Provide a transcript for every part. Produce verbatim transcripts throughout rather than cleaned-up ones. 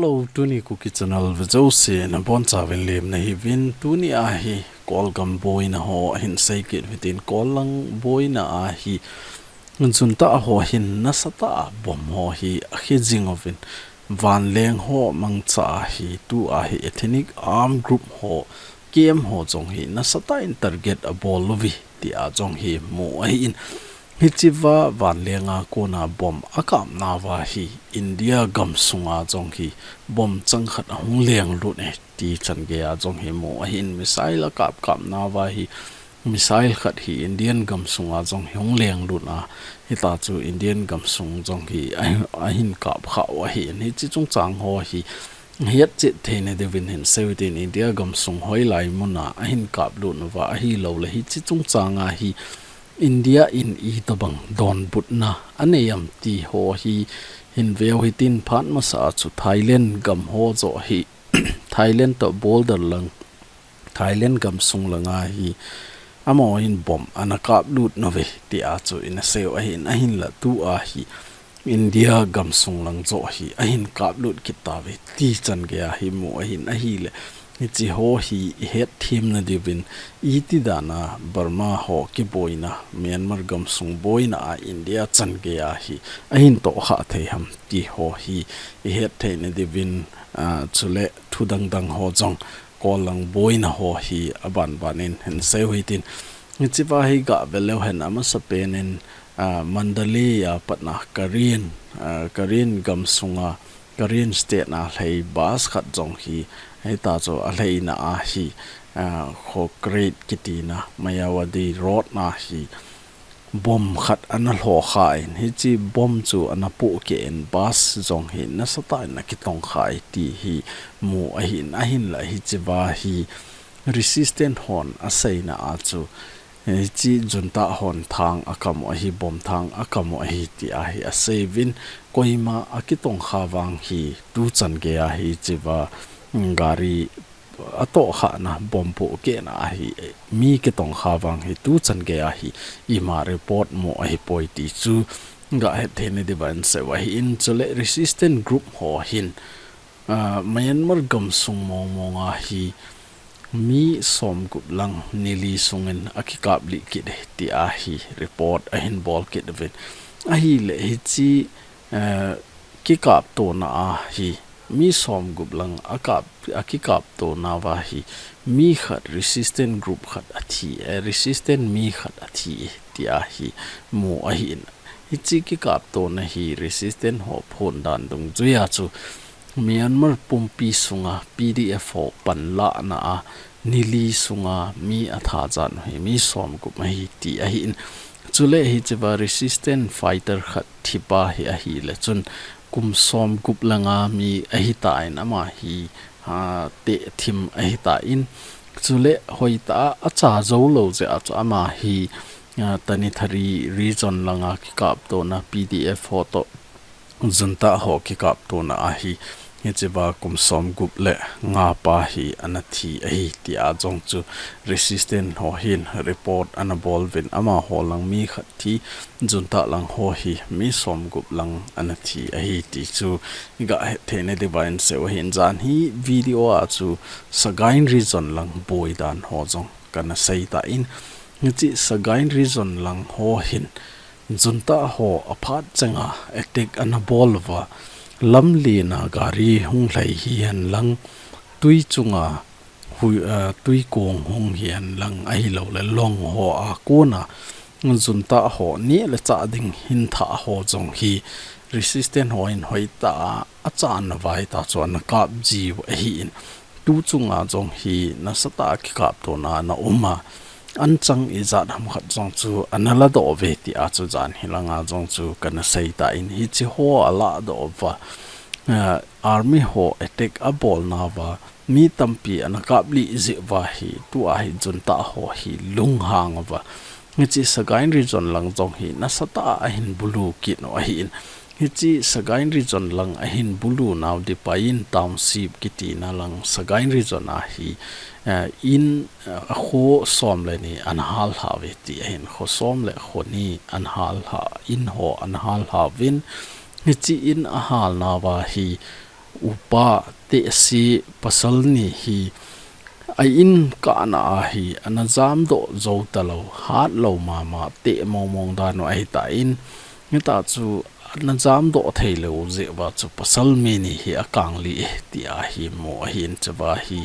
Hello, tuni Kuki Channel ve jouse nabonchauvin lemna hiuvin. Tuni a hi Kolgam boina ho hin seikit uhitin, Kollang boina a hi junta ho hin nasatah a bomb ho hi akhe jing uvin, vanleng ho mangcha a hi tua hi ethnic armed group ho, K M ho jong hi nasatah in target abol uve tia jong hi mu ahin. Hichea vanleng a kona bomb akapnauva hi India gamsunga jong hi bomb chang khat ahung lenglut e ti chan geiya jong hi mu ahin. Missile akap kapnauva hi missile khat hi Indian gamsunga jong hi hung lenglut a, hitia chu Indian gamsung jong hi ahin, ahin kap khau ahin. Hiche chungchang ho hi hetchet theina diuvin hin seiuhitin, India gamsung hoilai muna ahin kaplut uva, ahilouleh hiche chungchang a hi India in itobang donbutna anei am ti ho hi hin veu hitin. Phat masa a chu Thailand gam ho joh hi Thailand toh border lang, Thailand gamsung langa hi amahon bomb ana kaplut nauve tia chu ina seiu ahin. Ahinla tua hi India gamsung lang joh hi ahin kaplut kit tauve ti chan geiya hi mu ahin. Ahileh hiche ho hi ihet themna diuvin, iti dan a Burma ho kiboina, Myanmar gamsung boina a India chan geiya hi ahin tohkhah thei ham ti ho hi ihet theina diuvin, ah, chuleh thu dangdang ho jong Kollang boina ho hi abanban in hin seiuhitin. Hichea hi gah veleu hen, amasapen in, ah, Mandalay a patna Karen, ah, Karen gamsunga, Karen state na lhei bus khat jong hi, hitia chu alheina a hi, ah, Khokret kitina Mayawadi road na hi bomb khat ana lhohkhan, hiche bomb chu ana pohkeh in, bus jong hi nasatah in akitongkhai ti hi mu ahin. Ahinla hichea hi resistance hon aseina a chu, hiche junta hon thang akam u ahi, bomb thang akam u ahi tia hi aseiuvin. Koima akitongkha vang hi tuchan geiya hichea, mm, gari atohkhahna, bomb pohkehna a hi mi kitongkha vang hi tuchan geiya hi ima report mu ahipoi ti chu gah het theina diuva hin seiu ahin. Chuleh resistance group ho hin, ah, Myanmar gamsung mongmong a hi mi somgup lang nili sungin akikaplih kit e tia hi report ahin bol kit uvin. Ahileh hiche, eh, kikaptona a hi mi somgup lang akap, akikaptonauva hi mi khat resistance group khat athi, eh, resistance mi khat athi e tia hi mu ahin. Hiche kikaptona hi resistance ho phondan dungjuiya chu Myanmar pumpi sunga P D F ho panlahna a nili sunga mi athat jat u hi mi somgup ahi ti ahin. Chuleh hichea resistance fighter khat thipa hi ahileh chun kum somgup langa mi ahitan, ama hi, ah, tehthim ahitan. Chuleh hoitah a acha joulou jeh a chu ama hi, ah, Tanintharyi region langa kikaptona P D F ho toh junta ho kikaptona a hi, hichea kum somgup le nga pa hi ana thi ahi tia jong chu resistance ho hin report ana bol uvin, amaho lang mi khat thi, junta lang ho hi mi somgup lang ana thi ahi ti chu gah het theina diuva hin seiu ahin. Jan hi video a chu Sagaing region lang boidan ho jong kana seitan, hiche Sagaing region lang ho hin junta ho aphat chenga attack ana bol uva, lamlen a gari hung lhai hihen lang, twi chunga hui, ah, twi kong hung hihen lang, ahilouleh long ho a kona junta ho neh le chah ding hinthah ho jong hi resistance ho hin hoitah a achan uva hitia chu ana kapjiu ahin. Tuchunga jong hi nasatah a kikaptona ana um a, anchang ijat ham khat jong chu ana ladoh uve tia chu jan hilanga jong chu kana seitan, hiche ho aladoh uva, eh, army ho attack abolnauva mi tampi ana kaplih jeh uva hi tua hi junta ho hi lunghang uva, hiche Sagaing region lang jong hi nasatah a ahin bulu kit u ahin. Hiche Sagaing region lang ahin bulu nau Dipayin Township kitina lang Sagaing region a hi, eh, in, eh, akho som le ni ana hallha uve ti ahin, kho som le kho ni ana hallha, in ho ana hallha uvin, hiche in ahalnauva hi upa tehse pasal ni hi a in kahna a hi ana jamdoh jou talou, hatlou mama teh mongmong dan u ahitan, hita chu ana jamdoh theilou jeh uva chu pasal mi ni hi akang lih e tia hi mu ahin, chuva hi,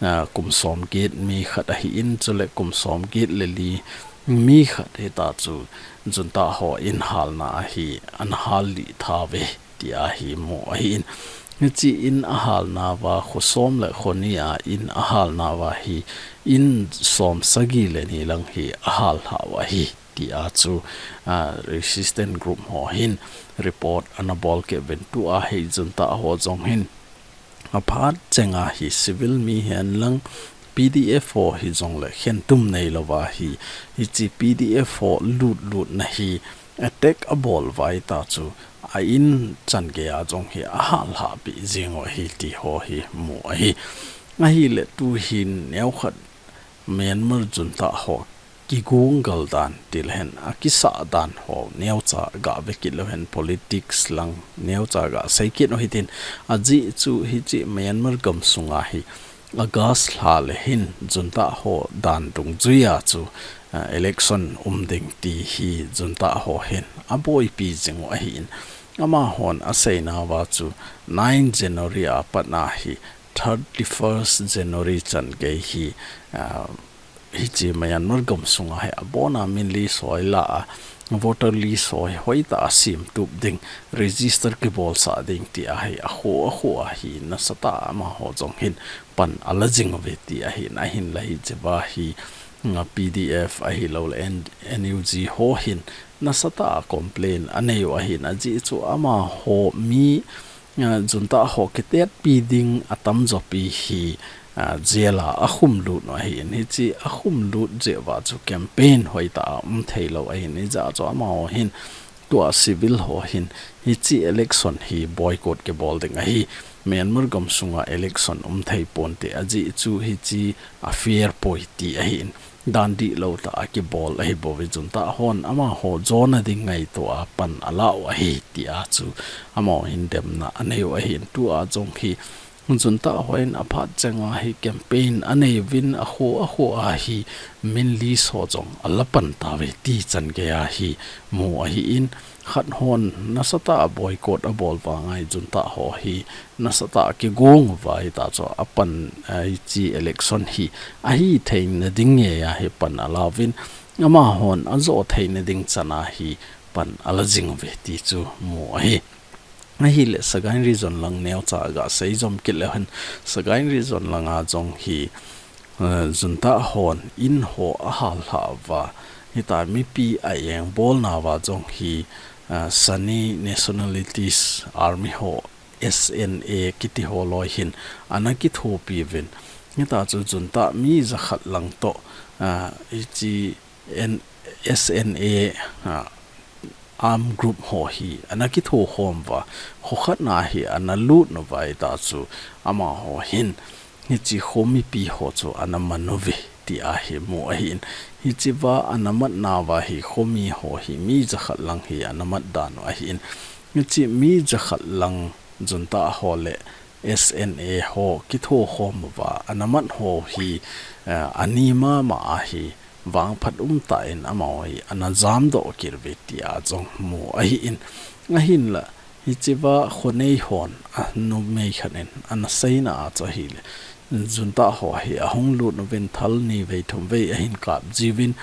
ah, kum somget mi khat ahin, chule kum somget le li mi khat hita chu junta ho in halna a hi ana hal lih tha uve tia hi mu ahin. Hiche in ahalna uva, kho som le kho ni a in ahalna uva hi in som sagi le ni lang hi ahal lhah u ahi tia chu, ah, resistance group ho hin report ana bol kit uvin, tua hi junta ho jong hin aphat chenga hi civil mi hen lang P D F ho hi jong le khentum neilouva hi, hiche P D F ho lut lutna hi attack abol uva hita chu a in changei a jong hi ahal lhah pi jing u ahi ti ho hi mu ahi. Ahile tu hin neokhat Myanmar junta ho kigong gal dan ti le hen, akisah dan ho neocha ga ve kit leu hen, politics lang neocha ga sei kit u hitin, ajeh chu hiche Myanmar gam sunga hi August lha le hin junta ho dan dungjuia chu, ah, election um ding ti hi junta ho hin aboipi jing u ahin, amahon aseina uva chu nine January a pat a hi thirty-first January changei hi, ah, hiche Myanmar gam sunga hi abona min list ho la a, voter list ho hi hoitah a semtup ding, register kibolsah ding tia hi akho akho a hi nasatah a amaho jong hin pan ala jing uve ti ahin, ahinla hichea hi, nga P D F ahilou le N-, N U G ho hin nasatah a complain anei u ahin, ajeh chu amaho mi, ah, junta ho kitetpi ding atamjo pi hi, ah, jail a akhum lut u ahin, hiche akhum lut jeh uva chu campaign hoitah a um theilou ahin, hijeh a chu amaho hin tua civil ho hin hiche election hi boycott kibol ding ahi, Myanmar gam sunga election um thei ponte, ajeh chu hiche a fair poi ti ahin, dan dihlou tah a kibol ahi bouve, junta hon amaho jona ding ngaito a pan ala u ahi tia chu amaho hin demna anei u ahin, tua jong hi junta ho hin aphat chenga hi campaign anei uvin, akho akho a hi min list ho jong ala pan tauve ti changei a hi mu ahin, khat hon nasatah a boycott abol vanga hi junta ho hi nasatah a kigong uva hita chu apan, ah, hiche election hi ahi theina ding ngei a hi pan ala uvin, amahon ajo theina ding chan a hi pan ala jing uve ti chu mu ahi. Ahile Sagaing Region lang neocha ga sei jom kit leu hen, Sagaing Region langa jong hi, eh, junta hon in ho ahal lhah uva, hita mipi a engbolna uva jong hi, eh, Shan Nationalities Army ho, S N A kiti ho loi hin ana kithopi uvin, hita chu junta mi jakhat lang toh, ah, hiche N-, S N A, ah, armed group ho hi ana kithokhom uva, kho khat na hi ana lut uva hita chu amaho hin hiche kho mipi ho chu ana man uve tia hi mu ahin, hichea ana matna uva hi kho mi ho hi mi jakhat lang hi ana mat dan u ahin, hiche mi jakhat lang junta ho le S N A ho kithokhom uva ana mat ho hi, eh, ani mama a hi vangphat umtah in amaho hi ana jamdoh kit uve tia jong mu ahin, ahinla hichea khonei hon, a numei khat in ana seina a chu ahile, junta ho hi ahung lut uvin thal ni vei thum vei ahin kap jiuvin,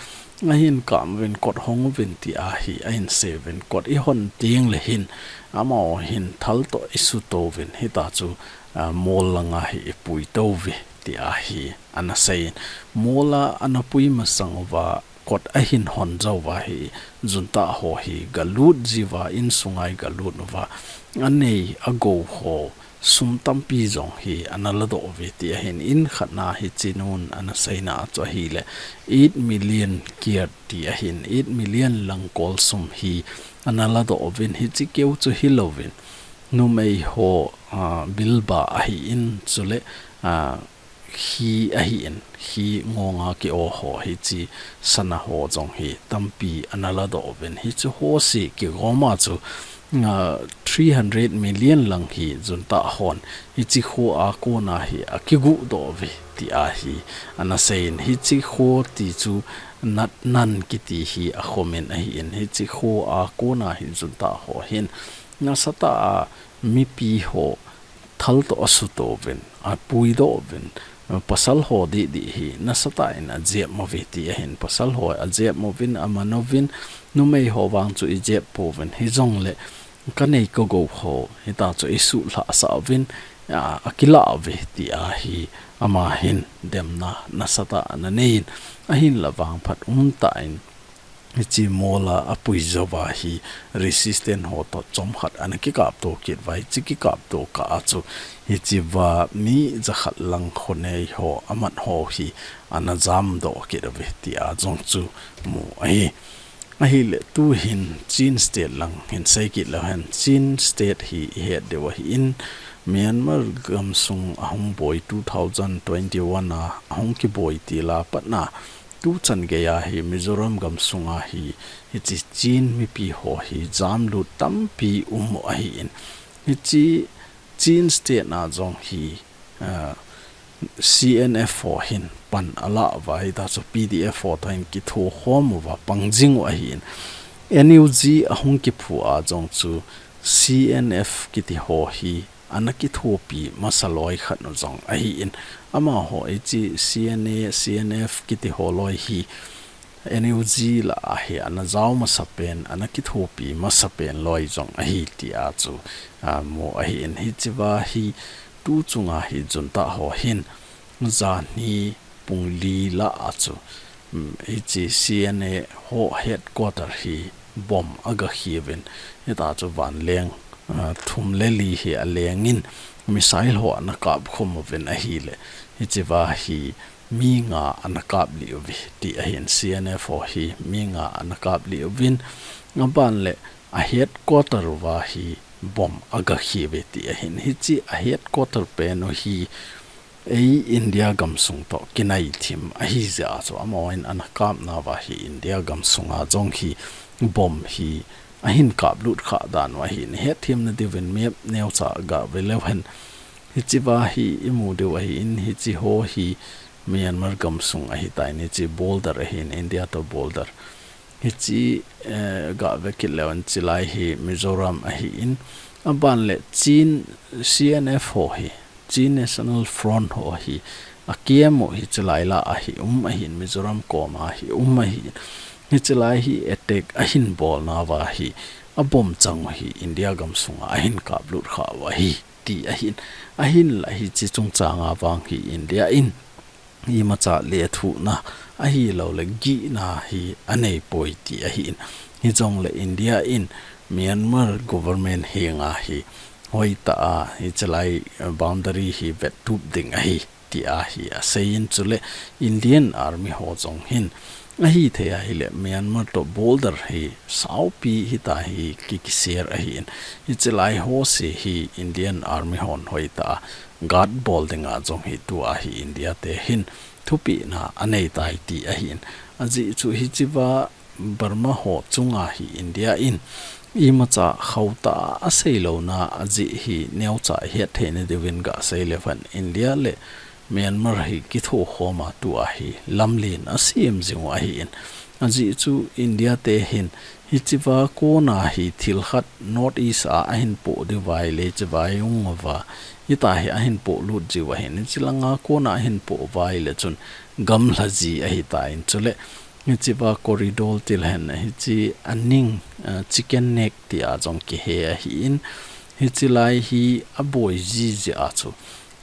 ahin kap uvin kot hong uvin tia hi ahin sei uvin, kot ihon teng le hin amaho hin thal toh isuto uvin, hita chu, ah, mol langa hi ipui touve tia hi ana seiyin, mol a ana pui masang uva kot ahin hon jou uva hi junta ho hi galut jiuva, insunga hi galut uva, anei agou ho sum tampi jong hi ana ladoh uve ti ahin, in khat na hi chinun ana seina a chu ahile eight million kyat ti ahin, eight million langkol sum hi ana ladoh uvin, hiche keu chu hilouvin numei ho, ah, bilba ahin, chule, ah, khi ahin, khi ngonga ki-o ho hiche sana ho jong hi tampi ana ladoh uvin, hiche ho se kigoma chu ah, three hundred million lang hi junta hon hiche kho a kona hi akigu doh uve ti ahi ana seiyin, hiche kho ti chu Nat Nan kiti hi akhomin ahin, hiche kho a kona hi junta ho hin nasatah a mipi ho thal toh asuto uvin, apuidoh uvin, pasal ho didi hi nasatah in ajep uve ti ahin, pasal ho ajep uvin, aman uvin, numei ho vang chu ijep pouvin, hijongle kanei kagou ho hita chu isuhlhah sah uvin, a, akilah uve ti ahi, ama hin demna nasatah ana neiyin, ahinla vangphat umtah in, hiche mol a apui jouva hi resistance ho toh chomkhat ana kikapto kit uva, hiche kikapto kah a chu hichea mi jakhat lang khonei ho amat ho hi ana jamdoh kit uve ti a jong chu mu ahi. Ahile tuhin Chin State lang hin sei kit leu hen, Chin State hi ihet diu ahin, Myanmar gamsung ahung boi two thousand twenty-one a ahung kiboi til a pat na, tuchan geiya hi Mizoram gamsunga hi, hiche Chin mipi ho hi jamlut tampi um u ahin, hiche Chin State na jong hi, ah, C N F ho hin pan alah uva, hita chu P D F ho toh hin kithokhom uva pangjing u ahin, N U G ahung kiphu a jong chu C N F kiti ho hi ana kithopi masa loi khat u jong ahin, amaho hiche C N A, C N F kiti ho loi hi N U G lah a hi ana jao masa pen, ana kithopi masa pen loi jong ahi ti a chu, a, mu ahin, hichea hi tuchunga hi junta ho hin janhi pung li lah a chu, um, hiche C N A ho headquarter hi bomb aga khi uvin, hita chu vanleng, ah, thum le li hi alengin missile ho ana kapkhum uvin ahile, hichea hi mi nga ana kaplih uve ti ahin, C N F ho hi mi nga ana kaplih uvin, aban le a headquarter uva hi bomb aga khi uve ti ahin, hiche a headquarter pen u hi ei India gamsung toh kinai thim ahi jeh a chu, amahon ana kapna uva hi India gamsunga jong hi bomb hi ahin kaplut kha dan u ahin, hetthemna diuvin map neocha gave leu hen, hichea hi imu diu ahin, hiche ho hi Myanmar gamsung ahitan, hiche border ahin, India toh border. Hiche, eh, gave kit leu hen, chulai hi Mizoram ahin, aban le Chin C N F ho hi, Chin National Front ho hi, a camp u hi chulai lah a hi um ahin, Mizoram koma hi um ahin, hichulai hi attack ahin bolna uva hi, a bomb chang u hi India gamsunga ahin kaplut kha u ahi ti ahin, ahinla hiche chungchanga vang hi India in imacha lethuhna ahilouleh gihna hi anei poi ti ahin, hijongle India in Myanmar government henga hi hoitah a hichulai boundary hi vettup ding ahi ti a hi aseiyin, chule Indian Army ho jong hin ahithei ahile Myanmar toh border hi saopi hita hi ki, kiser ahin, hichulai ho se hi Indian Army hon hoitah a guard bol dinga jong hi tua hi India te hin thupehna anei tai ti ahin, ajeh chu hichea Burma ho chunga hi India in imacha khauhtah a aseilouna ajeh hi neocha hetthei na diuvin gasei leu hen, India le Myanmar hi kithokhom a tua hi lamlen asem jing u ahin, ajeh chu India te hin hichea kona hi thil khat North East a ahin poh diu ahile, hichea hung uva, hita hi ahin polut jiu ahin, hiche langa kona ahin poh uva ahile chun gamlha ji ahitan, chule hichea corridor ti leu hen, hiche aning, eh, chicken neck ti a jong kihe ahin, hichulai hi aboi jiji a chu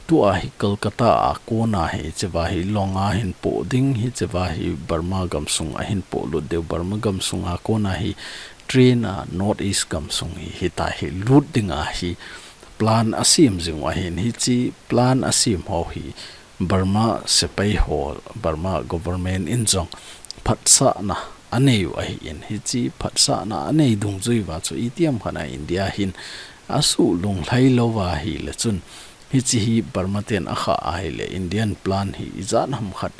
tua hi Kolkata a kona hi hichea hi long a hin poh ding, hichea hi Burma gamsung ahin polut diu, Burma gamsunga kona hi train a North East gamsung hi hita hi lut dinga hi plan asem jing u ahin, hiche plan asem ho hi Burma sepai ho, Burma government in jong phatsahna anei u ahin, hiche phatsahna anei dungjui uva chu itiham khat a India hin asuh lunglhai lou uva ahile chun, hiche hi Burma ten akhah ahile Indian plan hi ijat ham khat,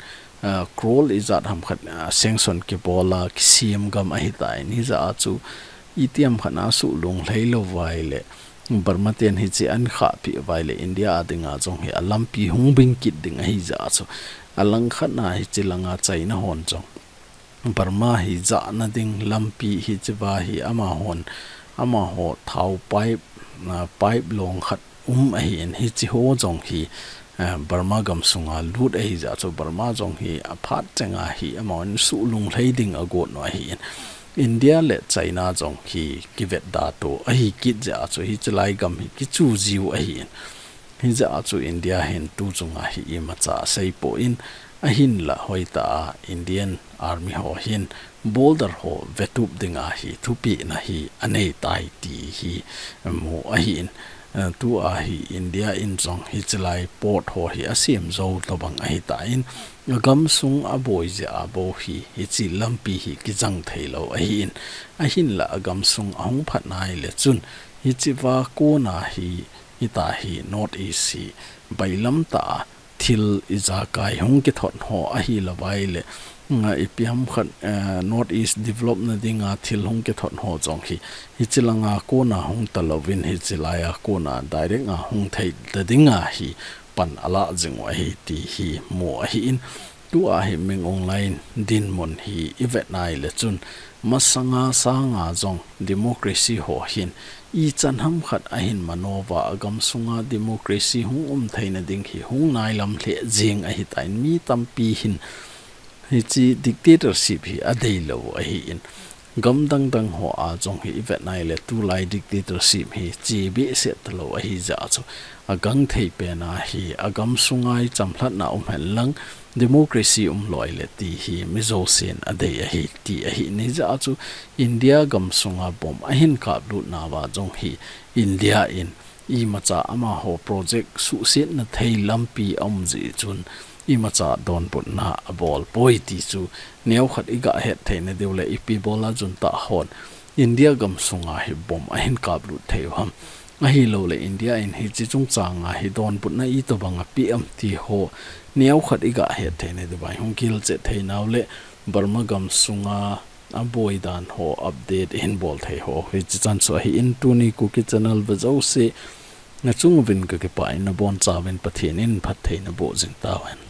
ah, cruel ijat ham khat, ah, sanction kibol a kisem gam ahitan, hijeh a chu Itiham khat a suhlunglhai lou uva ahile, Burma ten hiche ahin khahpeh uva ahile, India a dinga jong hi alampi hung bing kit ding ahi jeh chun, alang khat a hiche langa China hon jong Burma hi jahna ding lampi hichea hi amahon, amaho thao pipe, ah, pipe long khat um ahin, hiche ho jong hi, eh, Burma gamsunga lut ahi jeh chun Burma jong hi aphat chenga hi amahon suhlunglhai ding agot u ahin. India le China jong hi kivetda to ahi kit jeh chun hiche lai gam hi kichu jiu ahin. Hijeh chun India hin tu chunga hi imacha asei poi, ahinla hoitah a Indian Army ho hin border ho vetup dinga hi thupeh na hi anei tai ti hi mu ahin. Eh, tua hi India in jong hiche lai port ho hi asem jou tobang ahitan, agamsung aboi jeh a bou hi hiche lampi hi kijang thei lou ahin. Ahinla agamsung ahung phat nai le chun, hichea kona hi, hitia hi North East hi bailam tah a thil ijakai hung kithot ho ahilou vai le, nga ipi ham khat, eh, North East develop na dinga thil hung kithot ho jong hi, hiche langa kona hung talouvin hiche laia kona direct a hung thei ta dinga hi pan ala jing u ahi ti hi mu ahin. Tua hi Min Aung Hlaing dinmun hi ivet nai le chun, masanga sanga jong democracy ho hin ichan ham khat ahin manoh uva, agamsunga democracy hung um theina ding hi hung nailam lheh jeng ahitan, mi tampi hin hiche dictatorship hi adeilou ahin. Gam dang dang ho a jong hi ivet nai le tulai dictatorship hi che behseh talou ahi jeh chun, agangthei pen a hi agamsunga ichamlhatna um hen lang, democracy um lou ahile ti hi mi jousen adei ahi ti ahin, hijeh chun India gamsunga bomb ahin kaplut nauva jong hi India in imacha amaho project suhsetna thei lampi aum jeh chun imacha donbutna abol poi ti chu neokhat iga hetthei nadiu le ipi bol a junta hon India gamsunga hi bomb ahin kaplut thei u ham. Ahilou le India in hiche chungchanga hi donbutna itobang apeh am ti ho neokhat iga hetthei nadiuva hung gilchet thei nau le Burma gamsunga aboi dan ho update ihin bol thei ho hiche chan chu ahin. Tuni Kuki Channel ve jouse nachung uvin kakipah in, nabonchauvin Pathen in phatthei naboh jing tauhen.